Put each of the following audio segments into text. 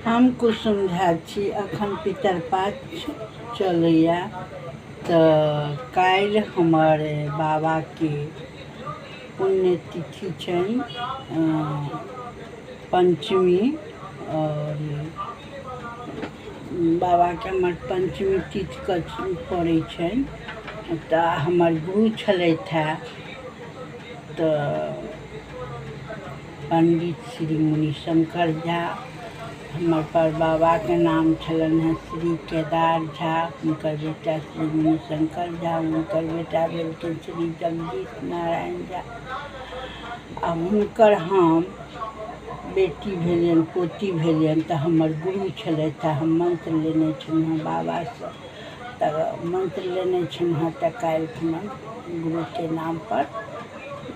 हम कुसुम झा छी। अखन पितरपाक्ष चलैए, तऽ काल्हि हमर बाबाके पुण्यतिथि छनि पञ्चमी। आओर बाबाके हमर पञ्चमी तिथिके पड़ै छनि। तऽ हमर गुरु छलथि हेँ तऽ पण्डित श्री मुनिशङ्कर झा। हमर परबाबाके नाम छलनि हेँ श्री केदार झा। हुनकर बेटा श्री मुनिशङ्कर झा, हुनकर बेटा भेलखिन श्री जगदीश नारायण झा। आ हुनकर हम बेटी भेलियनि, पोती भेलियनि। तऽ हमर गुरु छलथि हेँ। हम मन्त्र लेने छलहुँ हेँ बाबासँ। तऽ मन्त्र लेने छलहुँ हेँ, तऽ काल्हि खुना गुरुके नामपर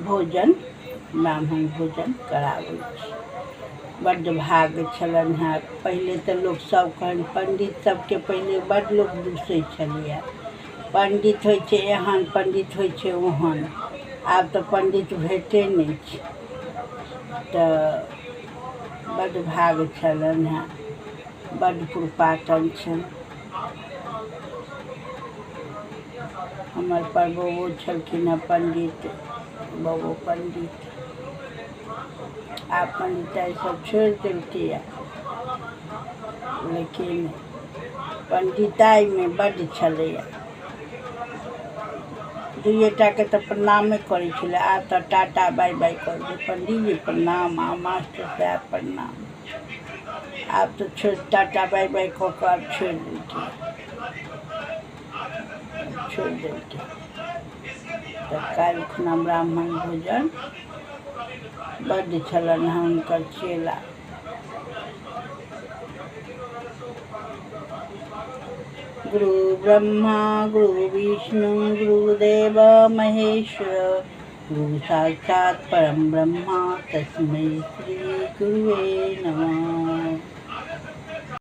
भोजन, ब्राह्मण भोजन कराबै छी। बड्ड भाग्य छलनि हेँ। पहिले तऽ लोकसभ कहनि, पण्डित सभके पहिले बड्ड लोक दूसै छलैए, पण्डित होइ छै एहन, पण्डित होइ छै ओहन। आब तऽ पण्डित भेटै नहि छै। तऽ बड्ड भाग्य छलनि हेँ, बड्ड पुरपाटन छनि। हमर परबो छलखिन हेँ पण्डित, बाबो पण्डित। आब पण्डिताइ सब छोड़ि देलकैए, लेकिन पण्डिताइमे बड्ड छलैए। दुइए टाके तऽ प्रणामे करै छलै, आब तऽ टाटा बाइ बाइ करै छै। पण्डीजी प्रणाम आ मास्टर साहेब प्रणाम। आब तऽ छोड़ि, टाटा बाइ बाइ कऽ कऽ आब छोड़ि देलकै, छोड़ि देलकै। तऽ काल्हि खुना ब्राह्मण भोजन बड्ड छलनि हेँ हुनकर चेला। गुरु ब्रह्मा गुरु विष्णु गुरुदेव महेश्वर, गुरु साक्षात् परम ब्रह्मा, तस्मै श्री गुरुवे नमः।